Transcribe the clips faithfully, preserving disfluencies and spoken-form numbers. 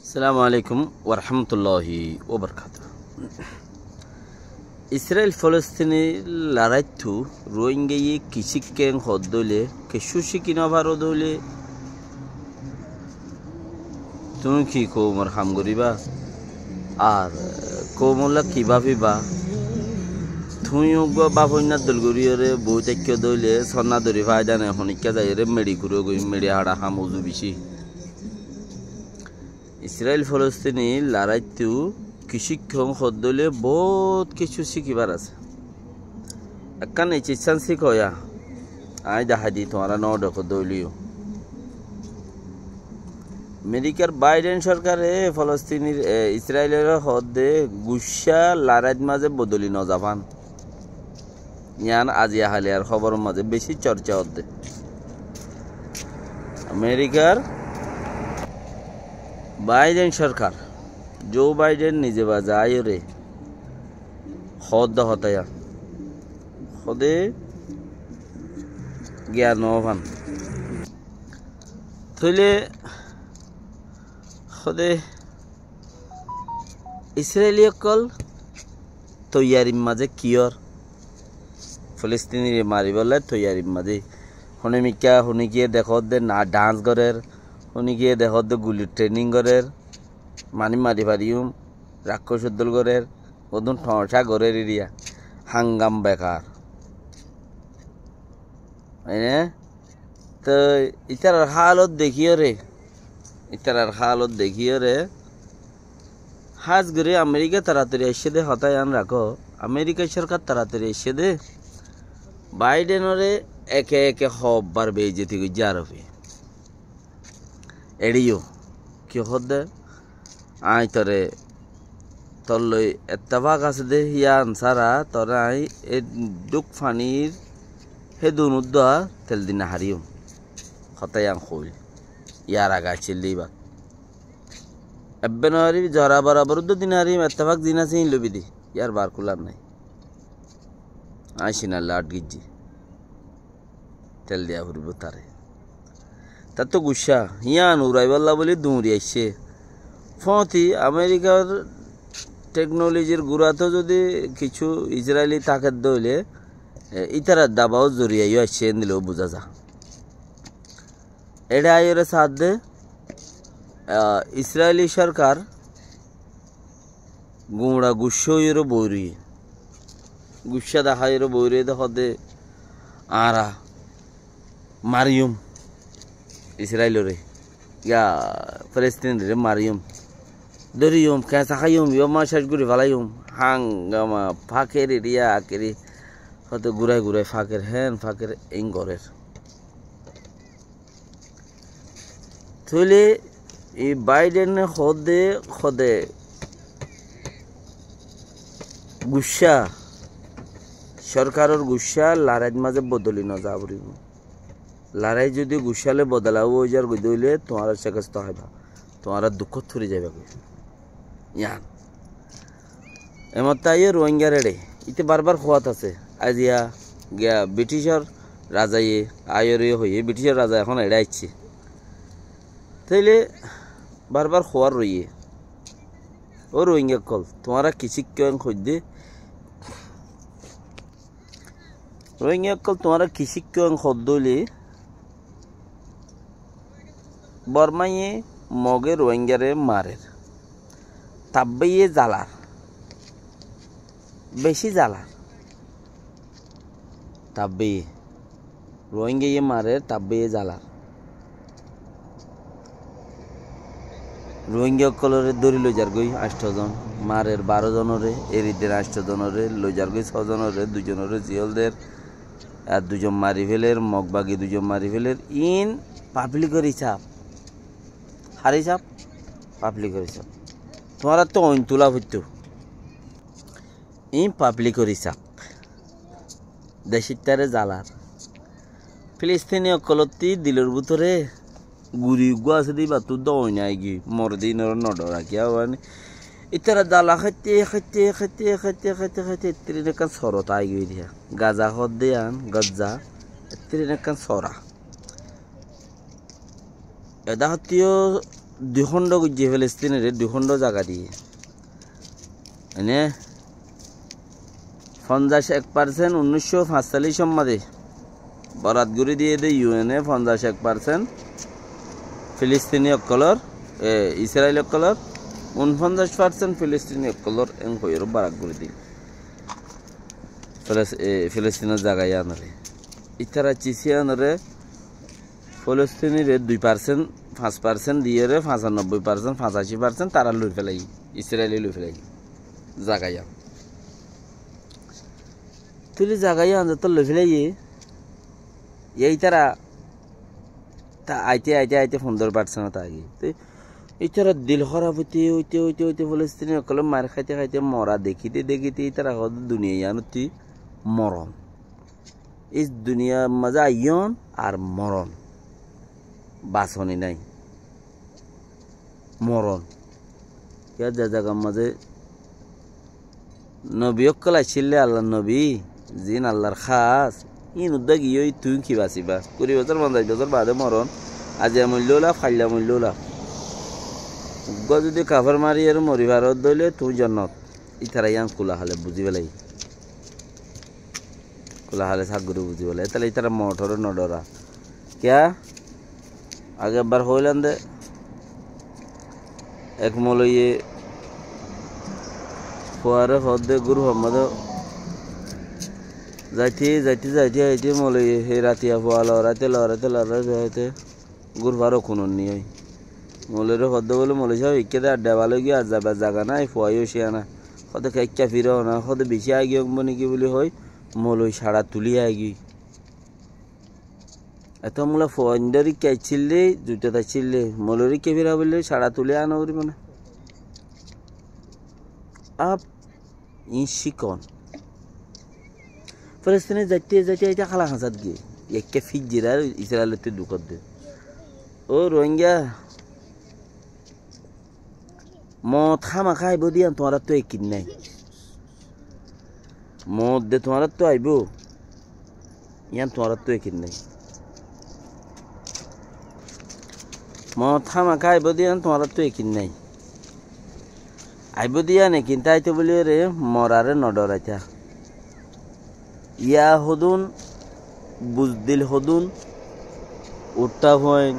Assalamu alaikum warahmatulláhi wabarakátuhu. Israil Folostinir laraittú Ruáingaye ki cíkkeñ hoódde óile, kessú cíki nofaródde óile, tuñí ki koumor ham goríba? Ar koumolla ki báfiba? Tuñí uggúa báfoinnar dol goríyoré boói táikkode óile, sónna dóri faida nai, honikká zaiyóre meçi kuró goi, meçi haça ham uzu bicí. Israil Folostinir laraittú ki cíkkeñ hoódde óile boóut kessú cíkibar asé. Ekkán eciccán cíkoya, aññí dahái di tuáñra no dhekódde óileyo. Amerikar Baiden sorkare Folostinir, e, Israiloré hoódde guccá larait mazé bodoli nozafán. Yián aziya haliyar hóboror mazé bicí corca ódde. Amerikar Baiden sorkar, Joe Baiden nize baza aiyóre hoódde hotá yián. Hóde giya nofán. Tóile hóde Israili ókkol toiyarir mazé kiyór? Folostinire maribálla toiyarir mazé. Hone mikká, hone giyé dekódde na dhans gorér, hone giyé dekódde gulir trening gorér, maní mari fariyum, rakkóc uddól gorér, hodún thoóñca gorér iriya. Hangam bekar. Ene? Toi ítarar hálot dekíyore, ítarar hálot dekíyore, hás gorí Amerika toratori aiccé dé hotá yián rakó, Amerika sorkar toratori aiccé dé, Baidenore eke eke hoobbar beizzoti goijjé Arobe. Eçé yó, ki hoódde? Aññí tore tolloi ettefak asé dé, yían sára tore aññí e dhuk fanir hé dun uddúa tel di nahariyum. Hotá yían hoóil. Yar age accíl dé íba. Ebbe nofarí, zora borabor uddúa di nahariyum, ettefak ziín asé íin loibí dé. Yar bar kular nái. Aññí sinalla ath gijjí. Tel diya foribó tare. Tar to guccá, yían uraibálla bóli duñri aiccé. Fóñti Amerikar teknolojir gurato zodi kissú Israili tákedde óile, e, ítarar dabao zoriya yó aiccé endilla buzá za. Eçé aiyóre saádde, a, Israili sorkar guñça guccá óiyore boói roiyé. Guccá daháiyore boói roiyé dé hoódde añára mariyum Israilore, ya Folostiniré mariyum. Dóriyum, keñsa háiyum, yó ma céc gorí felaiyum. Hangama, faker iriya akeri. Hoódde gurai gurai faker, héen faker, eén gorér. Tóile e Baidene hoódde, hoódde guccá, sorkaror guccá larait mazé bodoli noza foribó. Larait zodi guccá loi bodola ói zar goi dé óile tuáñra cekest háiba, tuáñra dukkót fori zaiba goi. Yián. Emottá aiyó Ruáingar eçé. Íte barbar kuwat asé. Aziya giya Briticor razaye aiyóre hoiyé, Briticor raza ehón eçé aiccé. Tóile barbar kuwar roiyé. Ó Ruáinga ókkol, tuáñra ki cíkko en hoiddé? Ruáinga ókkol, tuáñra ki cíkko en hoiddé óile, Bormáye Moge Ruáingare marer. Tabbéye zalar. Beci zalar. Tabbéye. Ruáingaye marer, tabbéye zalar. Ruáinga ókkolore dóri loizar goi ancto zon, marer baró zonore, eri der ancto zonore, loizar goi só zonore, dui zonore ziyól der, ar dui zon mari feler, Mog bagi dui zon mari feler. Iín pablikor isab. Har isab? Pablikor isab. Tuáñrattú oin tula foittó. Iín pablikor isab. Decíttare zalar. Filistini ókkolottí dilor bútore guri uggúa asé dé, íbattú dóoin aigiyói, more dé, ínoré nodhoraki awa ni. Ítara zala háitte, háitte, háitte, háitte, háitte, háitte, ettírine ekkán sorot aigiyói dé. Gaza hoódde yián, Gazza, ettírine ekkán sora. Eda hottí yó dui hóndo goijjé Filistínre, dui hóndo zaga diyé. Ene fonzaic ek parsent unnúiccó fañscállicór mazé borat gorí diyé dé yu ene fonzaic ek parsent Filistíni ókkolór, e, Israil ókkolór, unfonzaic parsent Filistíni ókkolór en hoiyóre borat gorí diyé. Filis-, e, Filistínor zaga yíanoré. Ítara ciz yíanoré Filistínre dui parsent, fañs parsent diyóre, fañsanobboi parsent, fañsací parsent tará loi félaiyé, Israile loi félaiyé zaga yían. Tóile zaga yían zeto loi félaiyé, yá ítara ta aite, aite, aite fundóro parsent ot aigiyé. Te ítara dil hóraf óite, óite, óite, óite Filistínor ókkolór mair háite, háite mora dekíte, dekíte ítara hoódde duniyai yíanottú moron. Is duniyar mazé aiyón ar moron. Basoni nái. Moron. Yá ze zagar mazé nobi ókkol accíl dé, Allar nobi, ziín Allar hás, íin uddá giyói tuñí ki basibá? Kuri bosór, fonzaic bosór baade moron. Aziya moillé laf, hailla moillé laf. Uggúa zudi kafér mariyóre mori faró dé óile tuñí jonnot. Ítara yían kula hale buzí félai. Kula hale sak gorí buzí félai. Ítara, ítara mootore no dhora. Kiyá? Age ebbar hoóilam dé, ek moloiye fuaré hoódde gúruf or mazé zaite, zaite, zaite, zaite moloiye hé ratiya fua loraite, loraite, loraite, loraite gúruf ar kunor niyói. Moloire hoódde bóle, "Moloi sáb, ikká de adda bála óigiyoi, ar zaibar zaga nái, fua yó cíyana." Hoódde, "Keikká firó na?" Hoódde, "Bicí aigiyói ómbo néki?" buli hoói, moloi saça tulí aigiyói. Eto mula fuaindór ikká accíl dé, zutat accíl dé, moloir ikká fira bóli saça tulí ana foribó né? Ab Iín cíkon. Filistine zaite zaite zaite hála hañsat giyé. Ekká fijjir ar Israilottú dukódde. Ó Rohingya, moot hámaká aibó de yían tuáñrattú ekin nái. Moot de tuáñrattú aibó, yían tuáñrattú ekin nái. Moot hámaká aibó de yían tuáñrattú ekin nái. Aibó de yían ekin táito bóliyoré moraré nodhoraitá. Yá hodún, buzdil hodún, uththá fuain,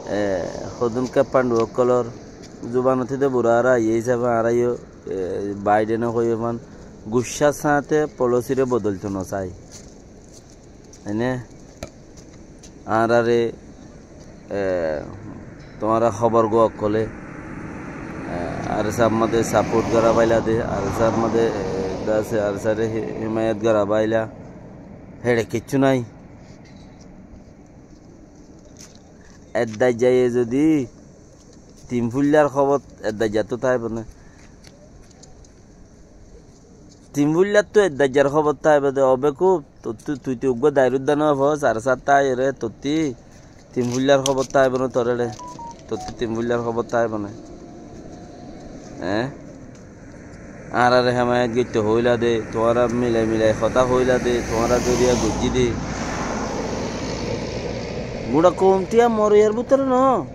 e, hodún keppandu ókkolór zubanottú de burá ara aiyé hísafe añára yó, e, Baidene hoiyé fán, guccár sañte polosiré bodolito nosai. Ene añáráre, e, tuáñra hóbor gua ókkolé, e, ARSA r mazé saport gora baila de, ARSA r mazé, e, dase ARSA re hi-, himayot gora baila, héçe kiccú nái. Eddaijjaye zodi tin fuillár hóbor eddaijjattú táibo né? Tin fuilláttu eddaijjar hóbor táibo de, ó bekuf, tottú tui tui uggúa dairúdda no fos, ARSA t táiyore tottí tin fuillár hóbor táibo né toré, tottí tin fuillár hóbor táibo né? Eé? Añáráre hemayot goittó hoóila de, tuáñra milai milai hotá hoóila de, tuáñra zoriya goijjí de. Gura koumtiyá moroiyar bútore no.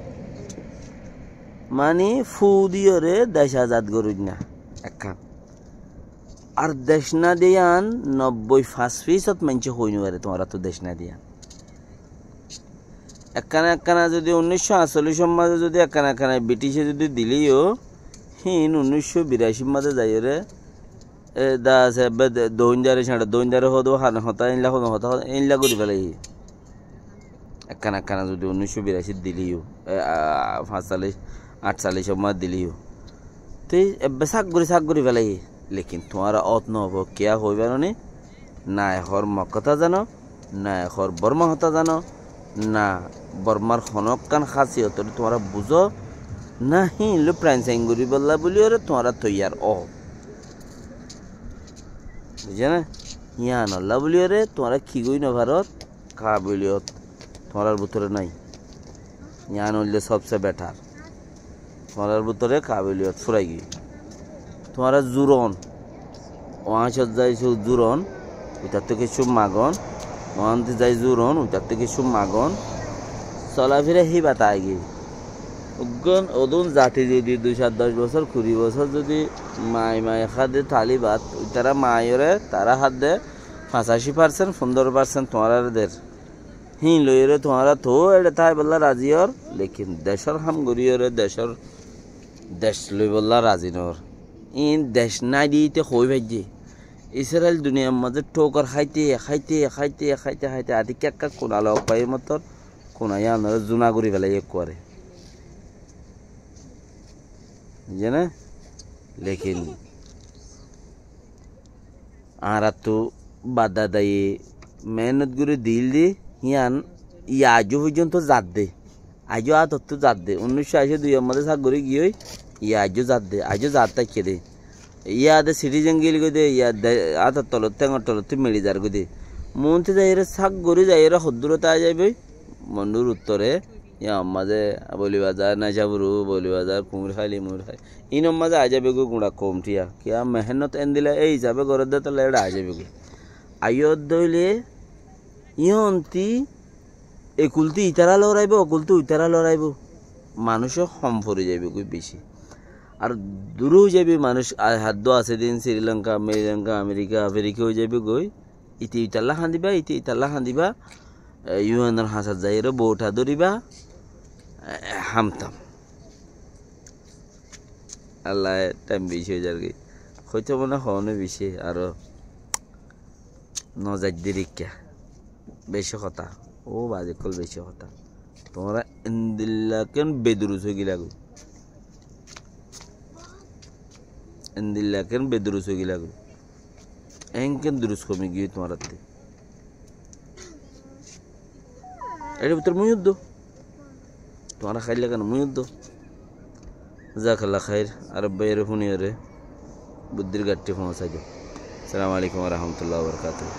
Mani fuu diyóre dec azad goróinna. Ekkán. Ar dec nadiyan nobboi fañs fisod maincé hoi no fare, tuáñrattú dec nadiyan. Ekkana ekkana zodi unniccó añctollicór mazé zodi ekkana ekkana Britice zodi dilé yó, híin unniccó biracir mazé zaiyóre, e, da asé, ebbe de-, doindare, señçe doindare hoó de, hane hotá, éilla hono hotá, éilla gorí félaiye. Ekkana ekkana zodi unniccó biracit dilé yó, e, a, fañscallic, añctcallicór mazé dilé yó, te ebbe sak gorí, sak gorí félaiye. Lekin tuáñra ót no fo, kiyá hoibar oni? Na ehór Mog hotá zano, na ehór Borma hotá zano, na Bormar honókkan hásiyotoré tuáñra buzó, na híin loi pransain goríbolla bóliyoré tuáñra toiyar ó. Buijjó né? Yíanolla bóliyoré tuáñra ki goi no farót? Kabiliyot tuáñrar bútore nái. Yián óilde sobse betar. Tuáñrar bútore kabiliyot fúrai giyói. Tuáñra zuron. Uáñcot zai su-, zuron, uitattú kessú magon. Uáñti zai zuron, uitattú kessú magon. Solafira híbat aigiyói. Eggún odún zati zodi dui sair doc bosór, kuri bosór zodi mai mai hádde tali bát, ítara maiyoré tará hádde fañsaci percent, fundoro percent tuáñráre der. Híin loiyóre tuáñra toóu eçe táibolla razi ór, lekin decór ham goríyoré decór dec loibolla razi noór. Iín dec nái diyé te hoói faijjé. Israel duniyar mazé thókar háite háite háite háite háite atikká ekká kuna lok faiyé mottor kuna yíanoré zuna gorí felaiyé ekkuare. Buzóné? Lekin añárattu badadaye mehénnot gorí diíl dé, hían yá aijjó foijjonto zadde. Aijjó átottú zadde. Unnúiccó aci dui or mazé sak gorí giyói, yá aijjó zadde. Aijjó zat táikke dé. Yá de citizen gil goi dé, yá de átor tolot, théngor tolottú meçi zar goi dé. Muúntu zaiyóre sak gorí zaiyóre hoddúrot aái zaibói? Mondhúr uttore, yá or mazé Boli Bazar, Naicaburu, Boli Bazar, Kumirháli, Mumirháli. Ín or mazé aái zaibói goi guñça koum thiya. Kiyá mehénnot endilla ei hísabe gorédde tolla eçe aái zaibói goi. Aiyódde óile yíanti ekultí itará loraibóu, okultí uitará loraibóu. Manúic hom fori zaibói goi beci. Ar duró ói zaibói manúic, a-, haddó asé din Sri Lanka, Meri Lanka, Amerika, Afrika ói zaibói goi. Ite italla hañdiba, ite italla hañdiba, e, U N or hañsat zaiyóre bouth dóriba, e, hamtam. Allaye thaim beci ói zargói. Hoito mone hoóne beci, aró no zaidde rikká. Beci hotá. Ó bazi ókkol beci hotá. Tuáñra endilla ken bedurus ói gilagói. Endilla ken bedurus ói gilagói. Enken durus komi giyói tuáñrattú. Eçé bútore mui uddú. Tuáñra háilla kene mui uddú. Jazakallah khair. Arab báiyore fúniyore buddír gaiththí foóñsai do. Assalamu alaikum wa rahmatullahi wa barakatuhu.